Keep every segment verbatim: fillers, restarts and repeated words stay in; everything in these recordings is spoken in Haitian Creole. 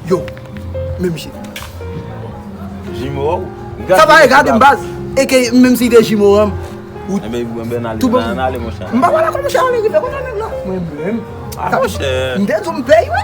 Yo, men misye. Jimo a w? Sa pa regade m baz. E ke menm si te jimo an, ou Enben, enben, n ale, tou bon. N ale, monchè. M pa wè la kòman monchè ale rive kote nèg la. Mwen menm. Ah, monchè. M te di w m pèy, wi.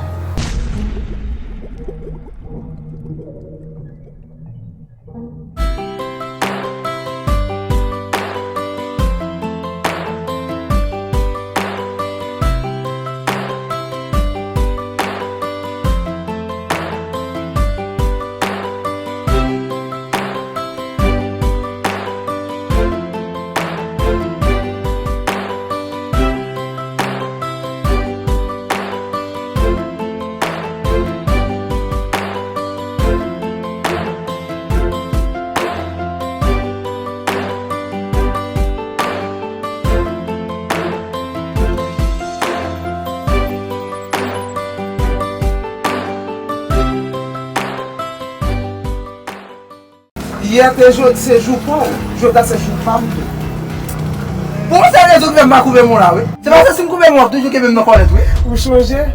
Yè te jodi, se jou pa w. Jodi a se jou pa m tou. Bon, se rezon ki fè m pa koupe men w la, wi. Se paske si m koupe men w, w ap toujou kenbe m nan kòlèt, wi. Ou chonje,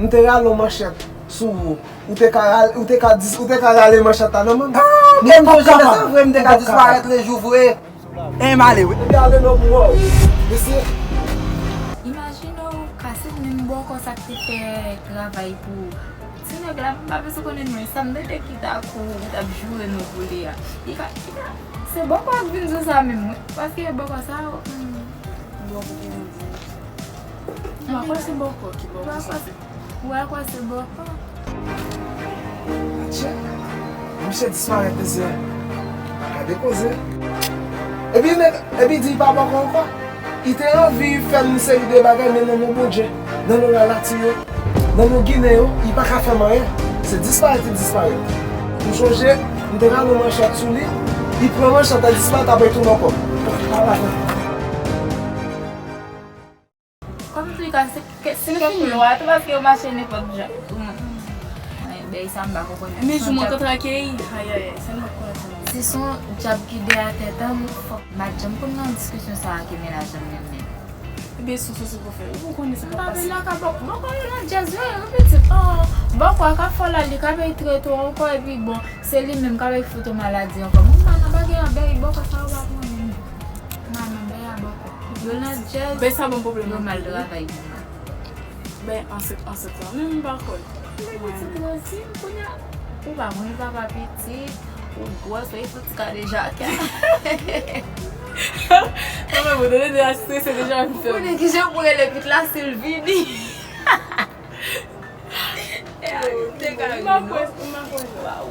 m te rale yon manchèt sou ou. Ou te ka rale, ou te ka dis-, ou te ka rale manchèt la nan men m. Ah, men m pa ka. Se vre, m te ka disparèt le jou vre. E m ale, wi. M te ale nan bouwo, mesye. Imajine w, ka se menm bòkò sa k te fè travay pou ti nèg la, m pa bezwen konnen non, sa m tande ki ta kou, ki t ap joure nou pou li a. Li ka, li ka, se bòkò a k vin di w sa menm, wi. Paske bòkò sa, hmm. Bòkò ki vin di w sa. M pa kwè se bòkò ki bòkò sa. Ou wè kwè se bòkò. Atchè, misye disparèt, mesye. Gade koze. Epi nèg, epi di pa bòkò ankò. Li te anvi fè m seri de bagay, men nan non Bondye, nan non lalati yo, nan non Ginen yo, li pa ka fè m anyen. Se disparèt li disparèt. M chonje, m te rale manchèt sou li, li pran manchèt la, disparèt, apre li tounen ankò. Kòm tou ka, se ke, se kèk lwa tou, paske yo mache nenpòt jan. Ay, bèy sa m pa konprann. Men jou mwen kontrake, ayayay, sa m pa konn sa. Si se yon djab ki dèyè tèt an, fòk m pa t janm konn nan diskisyon sa a ke mennaj an menm menm. Ebyen, se yon sòsye pou fè. Ou konnen sa k ap pase. M pa vin la ka bòkò. Bòkò yo nan djaz, yo, yo pitit. An, bòkò a ka fè w la, li ka bay trete w ankò, epi bon, se li menm k ap fout ou maladi ankò. Mwen pa nan bagay a, bèy bòkò sa yo pa pran menm. Mwen pa nan bèy a bòkò. Yo nan djaz. Bèy sa ban m pwoblèm. Yo mal travay pou mwen. Ben, ansent, ansent lan. Men m pa kwè. Li pitit Rosie, kounye a, ou pa konn papa pitit, ou gwòs, ou fouti ka deja kè. Mwen menm, ou tande deja strese deja vin fè. Ou konnen kijan pou rele pitit la, Sylvie. E a, te ka ri, non? Waw.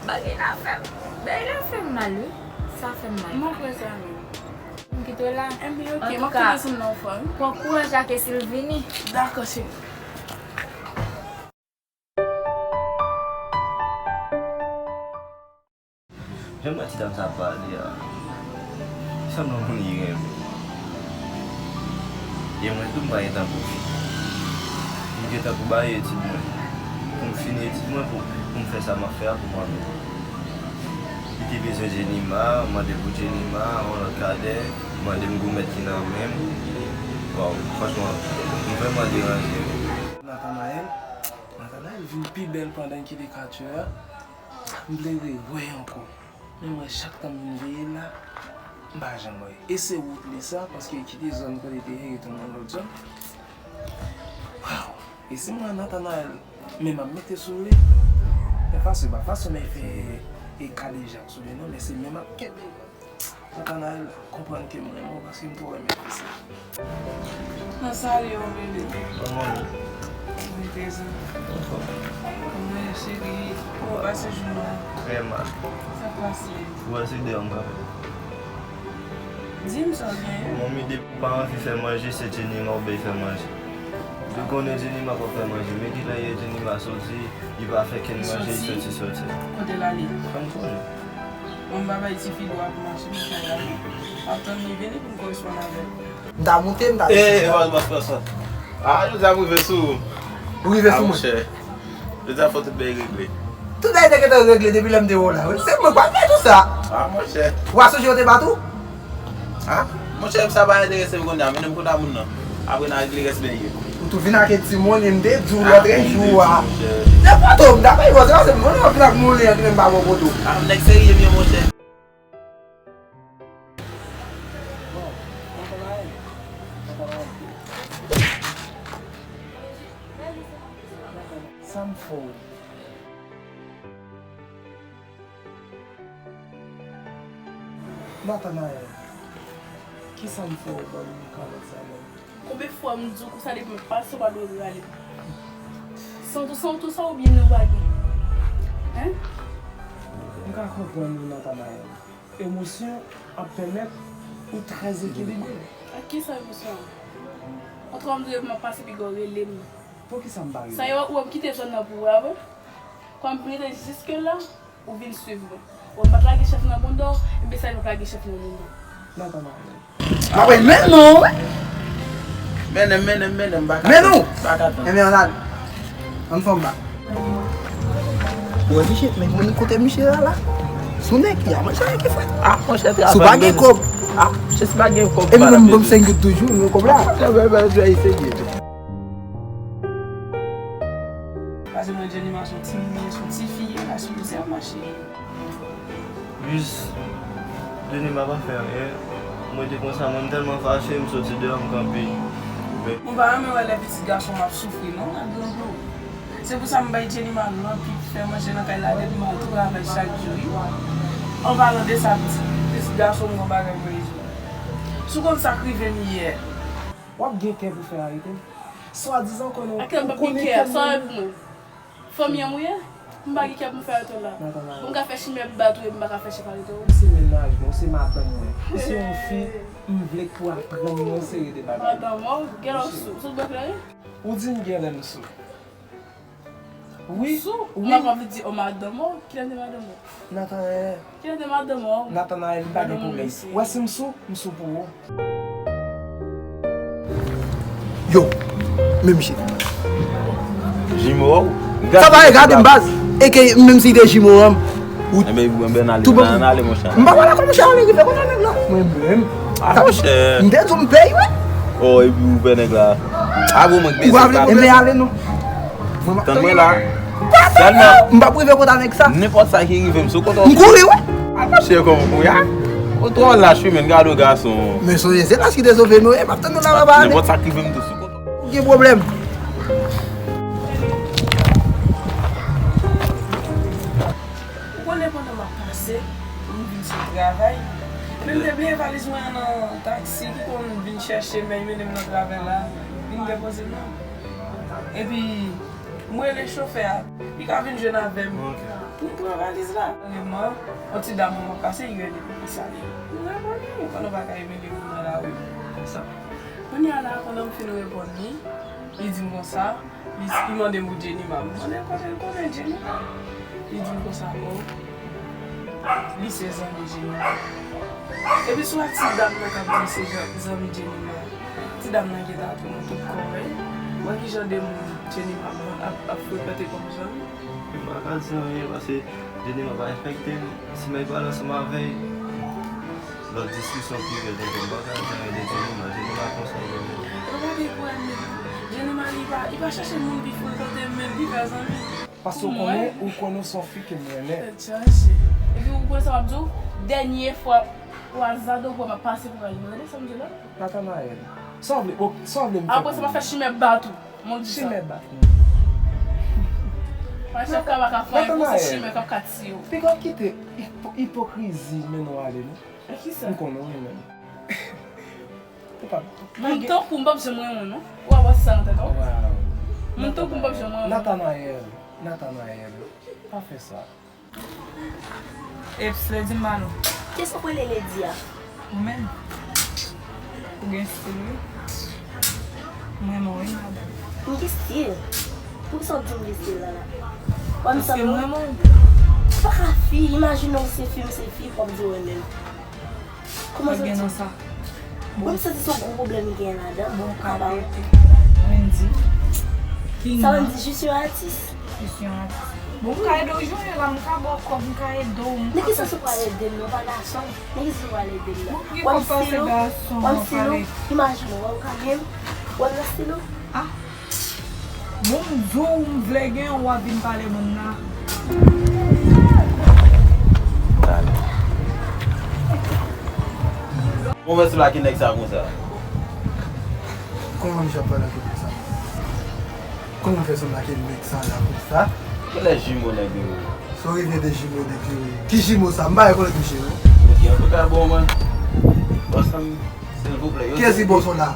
Bagay la fè m, bagay la fè m mal, wi. Sa fè m mal. Mwen kwè sa menm. M kite w la. Enben, ok, m ap kite sou non fò, wi. Pran kouraj ak Sylvini. Dakò, cheri. Jan m wè ti dam sa pale a, sanble yon moun li renmen. E mwen tou, m pa gentan pou fini. M gentan pou bay etid mwen. Pou m fini etid mwen, pou, pou m fè sa m ap fè a pou mwen menm. Li te bezwen Jenima, mande pou Jenima, yon lòt kadè, mande m goumèt ki nan men m. Waw, franchman, m vrèman deranje. Nathanaël, Nathanaël vin pi bèl pandan l kite katye a. M vle rewè ankò. Men mwen, chak tan m vin veye l la, m pa janm wè. E se wout li sa, paske li kite zòn kote li te ye, li tounen yon lòt zòn. Waw! E si m wè Nathanaël, men m ap mete sou li. Men fason, pa fason, men fè e kadejak sou li, non, men se men m ap kenbe. Nathanaël, konprann ke m renmen w paske m twò renmen fi sa. Mwen salye w, bebe. Kòman w ye? Mwen trè byen. Anfòm. Kòman w ye, cheri? Kòman w pase jounen an? Trè mal. Sa k pase? Ou wè se deyò m kanpe. Di m sa w genyen. Manmi, depi w pa anvi fè manje, se Jenima ou bay fè manje. Ou konnen Jenima konn fè manje. Men kilè yè Jenima soti, li pa fè kenn manje, li soti, soti. Kote l ale? Sa m konnen. Bon, m pa bay tifi dwa pou mache nan kay la non. M ap tann li vini pou m koresponn avè l. M ta moute, m ta desann. Eh, bòs, bòs, bòs, bòs. Ah, jodi a m rive sou ou. Ou rive sou mwen? Ah, monchè. Jodi a fò tout bagay regle. Tout bagay te gentan regle depi lè m te wè w la, wi. Se mwen k pral fè tout sa. Ah, monchè. W a sonje yo te bat ou? Ah, monchè, sa pa enterese m kounye a. Mennen m kot a moun nan. Apre n a regle rès bagay yo. Tou vin ak yon timoun, e m te di w lòt jou a. Nenpòt ou, m ta peye w, se pa se moun nan vin ak moun li an ki menm pa bon kote w. Ah, nèg serye byen, monchè. Sa m fè w? Nathanaël, kisa m fè w ban m kalòt sa menm? Konbyen fwa m di w konsa depi m ap pase w pa dwe rale m? San w tou, san w tou sa oubyen nou pa gen? Hein? M ka konprann ou, Nathanaël. Emosyon ap pèmèt ou trè ekilibre. Ak kisa emosyon an? Antwè m di w depi m ap pase piga w rele m. Poukisa m pa rele w? Sa yo ou ap kite zòn nan pou wè avè w? Kòm m rete jiske la, ou vin swiv mwen. Ou pa t lage chèf nan bounda w, enben sa yo pa t lage chèf nan bounda w. Nathanaël. M ap mennen w, wi. Mennen m, mennen m, mennen m, m pa ka tann. Mennen w. M pa ka tann. Enben, ann al. Ann fè yon bak. Bon, Michel, men moun kote Michel la, la. Sou nèg, y a manje avèk frè. Ah, monchè, travay. Si w pa gen kòb. Ah, monchè, si pa gen kòb, epi pa la bon, m sèk goud toujou, nou kòb la. Travay, travay, travay, serye. Paske mwen Jenny Marc, se yon ti, se yon ti fi, la sipoze ap mache. Jis, Jenny pa fè anyen. Mwen te konsa, mwen m tèlman fache, m soti deyò, m kanpe. Men mwen pa renmen wè lè pitit gason m ap soufri, non, ak granpou. Se pou sa m bay Jenny Marc lanpil fè manje nan kay la, depi m al travay chak jou, wi. An palan de sa, pitit, pitit gason m gon bagay mwen jwe. Si w konn sa k rive m yè. W ap gen kè pou fè arete m? Swadizan konnen ou konnen kè mwen. Fanmi an m ou ye? M pa gen kè pou m fè arete w la. Bon, m ka fè chimè bat ou epi m pa ka fè chèf arete w. Ou se mennaj mwen, ou se madanm mwen. Ou se yon fi, m vle k pou aprann yon seri de bagay. Madanm, oh, gen lè w sou, sou bòk la, wi. Ou di m gen lè m sou. Wi, sou? Wi. M pa anvi di, oh, madanm, oh, kilè m te madanm ou? Nathanaël. Kilè m te madanm ou? Nathanaël, m pa gen pwoblèm. Wè si m sou, m sou pou ou. Yo, men misye. Jimo a w? Sa pa e gade m baz. E ke menm si te jimo an, ou enben, ou enben, n ale, tou bon, n ale, monchè. M pa pale ak monchè, ale rive kote nèg la. Mwen menm. Ah, monchè. M te di w m peye, wi. Oh, epi ou pè nèg la. Ah, bon, mwen k bezwen. Ou pa vle pwoblèm? Enben, ale non. Tann mwen la. Sèlman. M p ap rive kote nèg sa. Nenpòt sa ki rive m sou kote w. M kouri, wi. Ah, monchè, kòman w kouri a? Ou twò lach wi, men gade w gason. Men sonje, se lach ki te sove nou, e m ap tann nou la, papa, ale. Nenpòt sa k rive m tou sou kote w. Ou gen pwoblèm. Ou konnen pandan m ap pase, m vin sot travay. Men m te bliye valiz mwen an nan taksi ki konn vin chèche m, mennen m nan travay la, vin depoze m nan. Epi, m rele chofè a, li ka vin jwenn avè m pou m pran valiz la. Vrèman, yon ti dam mwen pase, li rele m pou salye. M reponn li, konnen w pa ka imilye moun nan lari konsa. Kounye a la, pandan m fin reponn li, li di m konsa, li, li mande m pou Jenny Marc. M mande l kote l konnen Jenny Marc. Li di m konsa, o, li se zanmi Jenny Marc. Epi sou a ti dam nan k ap di l se jan-, zanmi Jenny Marc. Ti dam nan gentan ap tounen tout kò, wi. Wè kijan de moun Jenny Marc ap, ap frekante kòm zanmi. M pa ka di anyen paske Jenny Marc pa respekte m. Si m al pale ansanm avè l, lòt diskisyon pi rèd ankò. M pa ka di anyen de Jenny Marc. Jenny Marc konsa, li menm. Ou pa gen pwoblèm menm. Jenny Marc, li pa, li pa chèche moun pou frekante, men li fè zanmi. Paske ou konnen, ou konnen w se yon fi ke m renmen. Tèt chaje. Epi ou konnen sa m ap di w? Dènye fwa, w a zado pou m ap pase pou m al. Tande sa m di w la? Nathanaël, sa w vle, sa w vle m fè pou ou? Apre sa, m ap fè chimè bat ou. Mwen di sa. Chimè bat mwen. Mwen chèf ka pa ka fè anyen pou se chimè k ap ka tiye w. Piga w kite ipo-, ipokrizi mennen w ale, non. E kisa? M konnen w renmen m. Ou pa. Moun tankou m p ap janm renmen w, non. Ou pa panse sa nan tèt ou? Moun tankou m p ap janm renmen w. Nathanaël, Nathanaël, pa fè sa. Eps, Lady Malo. Kiyès w ap rele Lady a? Ou menm. Ou gen stil, wi. M renmen w, wi, madanm. M gen stil? Poukisa w ap di m gen stil la, la? Paske m renmen w. Ou pa ka fi, imajine w se fi, m se fi, w ap di w renmen m. Kòman sa w di sa? Mwen m santi se yon gwo pwoblèm li genyen ladan. Bon, m ka ba w. Wendy. Sa Wendy, je suis artiste. Je suis artiste. Bon, m ka ede w jwenn la, m ka ba w kòb, m ka ede w. Men kisa w pral ede m nan, pa gason? Men kisa w pral ede m nan? Bon, ki kòb pa se gason, w ap pale. Imajine w, w ka menm, w ap nan stil ou? Ah. Bon, m di w, m vle gen w, w ap vin pale moun nan. Bon, mwen se pa ki nèg sa konsa. Kòman misye ap pale ak ou konsa? Kòman fè sanble ak nèg sa la konsa? Kilè jimo nèg yo ye? Sa w revyen de jimo nèg yo ye? Ki jimo sa? M pa rekonèt misye non. Ok, antouka, bon, mwen. Bòs la, silvouplè. Kiyès ki bòs ou la?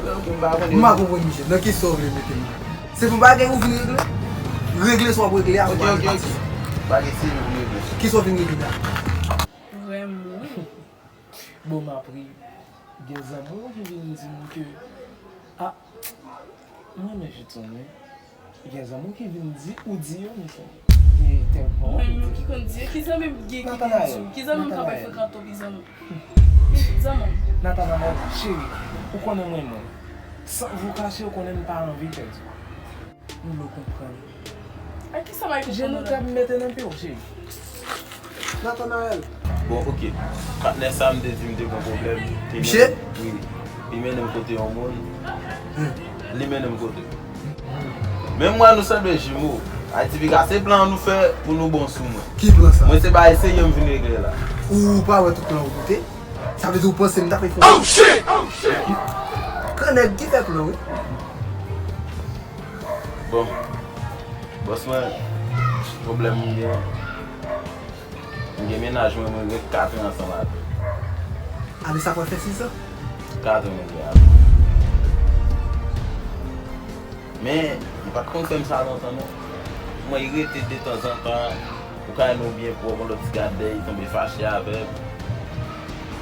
Ok, m pa konnen. M pa konprann misye. Nan kisa w vle mete m la? Se pou bagay ou vin regle? Regle sa w ap regle a. Ok, ok, ok. Bagay serye pou m regle. Kisa w vin regle la? Vrèman. Bon, m ap ri. Gen zanmi w ki vin di m ke, a, m renmen Judson wi. Gen zanmi w ki vin di, ou di yo, mesye. E tèlman. Mwen menm ki konn di yo, ki zanmi m gen ki vin di w, ki zanmi m t ap frekante w, ki zanmi m. Zanmi m. Nathanaël, cheri, ou konnen mwen menm. San vou kache, ou konnen m pa anvi pèdi w. M vle w konprann. Ak kisa m ap konprann? Je nou t ap mete nan pye w, cheri. Nathanaël. Bon, ok. Patnè sa m te di m te gon pwoblèm. Li Misye? Men-, wi. Li mennen m kote yon moun. Hmm. Li mennen m kote. Men m wè nou sanble jimo. Ayiti Piga, se plan nou fè pou nou bon sou mwen. Ki plan sa? Mwen se bagay serye m vin regle la. Ou pa wè tout plan ou pote? Sa vle di ou panse m ta fè fon. Oh shit! Oh shit! Gran nèg ki fè plan, wi. Bon, bòs mwen, pwoblèm m gen, m gen mennaj mwen, mwen gen kat an ansanm avè l. Ane sa pral fè sis an? Kat an mwen gen avè l. Men, m pa t konn fè m sa lontan non. Mwen rete detanzantan, ou ka wè nou byen pwòp, yon lòt ti gade, li tonbe fache avè m.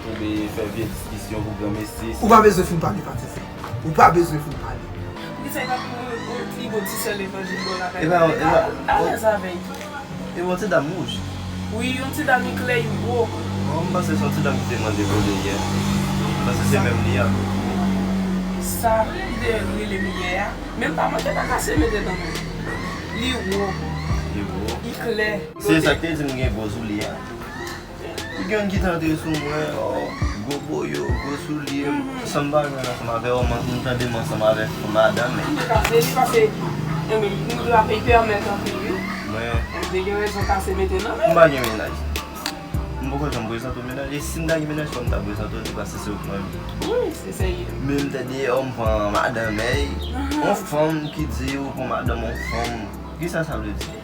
Tonbe fè vye diskisyon pou granmesi. Ou pa bezwen fin pale, Patisi. Ou pa bezwen fin pale. Poukisa li pa pran yon ti bon ti sè levanjil bò lakay li? Epa, epa, alèz avè l. E yon ti dam wouj? Wi, yon ti dam li klè, li wo. Bon, m panse se yon ti dam ki te mande vole yè. M panse se menm li a. Sa ki te rele m yè a. Men m pa manke pa kase mete nan men. Li wo. Li wo. Li klè. Se sa k te di m gen gwo soulye a. Li gen youn ki te antre sou mwen, o, gwo boyo, gwo soulye. San m pa jwenn ansanm avè w, m tande m ansanm avèk madanm. Li te kase, li pase, enben, li te pèmèt anpil, wi. Mwen. Li te gen rezon kase mete nan men. M pa gen mennaj. M poko janm prezante w mennaj. E si m ta gen mennaj, fò m ta prezante w li, paske se ou k mwen. Wi, se serye. Men m tande, o, m pran madanm, èy. Yon fanm ki di ou pran madanm yon fanm. Kisa sa vle di?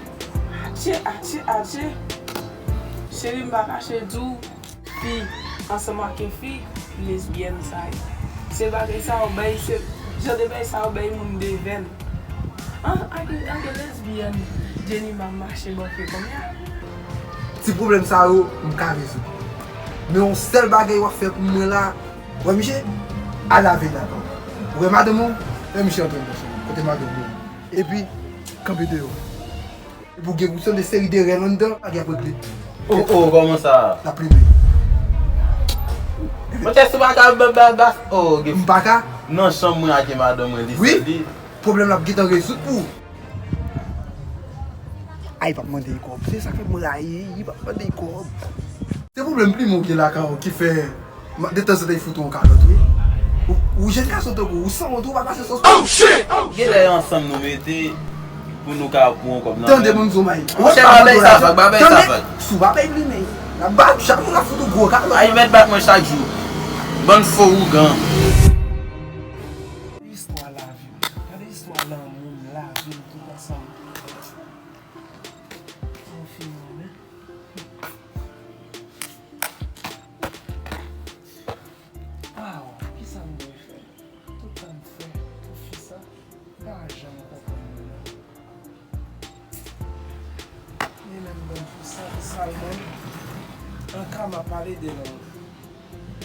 Atye, atye, atye. Cheri, m pa kache di w, fi ansanm ak yon fi, lesbyèn sa ye. Se bagay sa yo bay, se jan de bagay sa yo bay moun devèn. An, ak, ak lesbyèn, Jenny m ap mache bò pye kòmè a. Ti pwoblèm sa yo, m ka rezoud. Men yon sèl bagay w ap fè pou mwen la, wè misye, al lave l avan. Ou wè madanm ou, fè misye antre nan chanm, kote madanm ou. Epi, kanpe deyò. Epi w gen pou sanble seri de rèl anndan, bagay ap regle. O, o, kòman sa? L ap plimen. Mwen tèt sou pa ka ba, ba, ba, o, gen. M pa ka? Nan chanm mwen ak madanm mwen, li sèl li. Pwoblèm l ap gentan rezoud pou ou. Ay, p ap mande kòb. Se sa k fè mwen rayi, p ap mande kòb. Se pwoblèm plimen w gen lakay ou ki fè, detanzantan, li fout ou yon kalòt, wi. Ou, ou jèn gason tankou w, ou sanwont, ou pa pase sòs. Oh, shit! Oh, shit! Genlè ansanm nou mete pou nou ka pran yon kòb nan men. Tande, ban m di w, May. Monchè, pa bay sa vag, pa bay sa vag. Si w pa bay plimen, l ap bat, chak jou l ap fout ou gwo kalòt. Ay, mèt bat mwen chak jou. Bann fo ougan. Istwa lavi m. Gade istwa lanmou m, lavi m, tout ansanm. Yon fi m renmen. Waw, kisa m dwe fè? Tout tan m fè pou fi sa, m pa janm konprann li non. Li menm ban m pou sa, pou sa l ban m. Anka m ap pale de l anlè.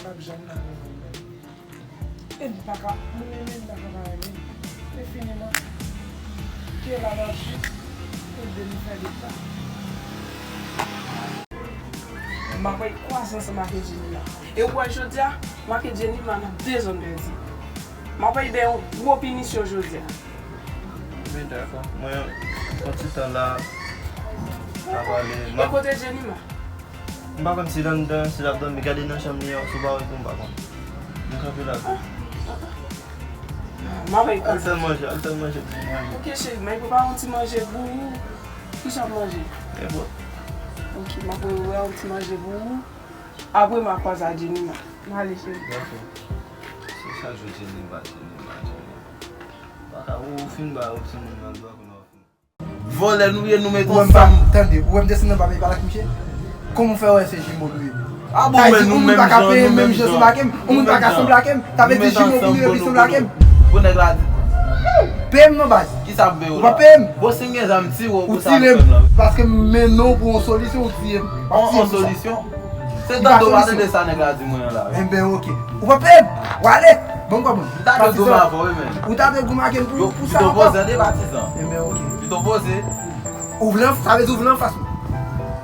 M p ap janm nan renmen l menm. E m pa ka, mwen menm m pa ka pa renmen l. Se fini non. Ke la lòt jou, pou de nou fè de pa. M ap kwaze ansanm ak Jenny la. E ou wè jodi a, m ak Jenny la n ap de zòn pèdi. M ap bay yon gwo pinisyon jodi a. Men dakò. Mwen, pran ti tan la, n a pale. E kote Jenny la? M pa konn si l anndan, si l ap dòmi, gade nan chanm li an, si w pa wè tou, m pa konn. M kanpe la tou. Ah, ah, ah. M ap al fè l manje, al fè l manje pou mwen manje. Ok, cheri, m ap prepare yon ti manje pou ou. Kisa w ap manje? Nenpòt. Ok, m ap prepare yon ti manje pou ou. Apre, m ap kwaze ak Jenny la. M ale, cheri. Dakò. Se chak jou Jenny ba, Jenny ba, Jenny ba. Baka, ou, ou fin ba, ou timoun nan dwa kounye a, ou fin. Vòlè nou ye, nou met ansanm. Tande, ou wè m desann nan pa peyi pa la ki m che? Kòman w fè wè se jimo nou ye? A bon, men nou menm jan, nou menm jan. Yon moun pa ka sanble ak m, yon moun pa ka sanble ak m. Sa vle di jimo pou nou ye pi sanble ak m. Bon, nèg la di. Peye m non, baz. Kisa m peye w la? Ou pa peye m. Bon, si m gen zam, m tire w pou sa m fè m la. Ou tire m, paske m mennen w pou yon solisyon, ou tiye m. Yon solisyon? Se tande w pa tande sa nèg la di mwen an la. Enben, ok. Ou pa peye m. W ale. Bon, kwa bon. M ta dwe goumen avè w, wi, men. Ou ta dwe goumen ak m pou, pou sa ankò. Pito poze, de patizan. Enben, ok. Pito poze. Ou vle anf-, sa vle di ou vle anfas mwen.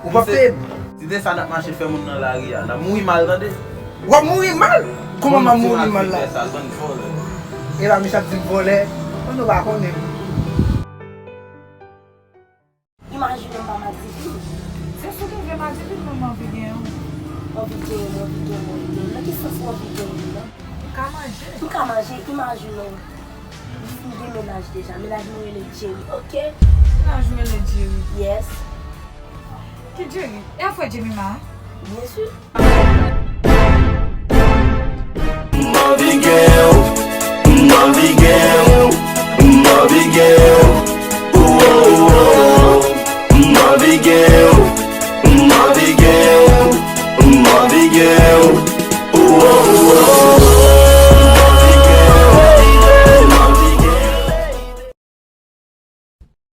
Ou p ap peye m. Si se sa n ap mache fè moun nan lari a, n ap mouri mal, tande. W ap mouri mal? Kòman m ap mouri mal la? E la, misye ap di m vòlè. Mwen nou pa konnen. Imajine m pa madivin. Se sou ki vle madivin, mwen m anvi gen yon. Anvi gen yon, anvi gen yon, anvi gen yon. Nan ki sans ou anvi gen yon, non? M ka manje. M ka manje, imajine w. M gen mennaj deja. Mennaj mwen rele Jerry, ok? Mennaj ou rele Jerry? Yes. Ki Jerry? E a frè Jemima a? Byen si. M anvi gen w, m anvi gen w, m anvi gen w.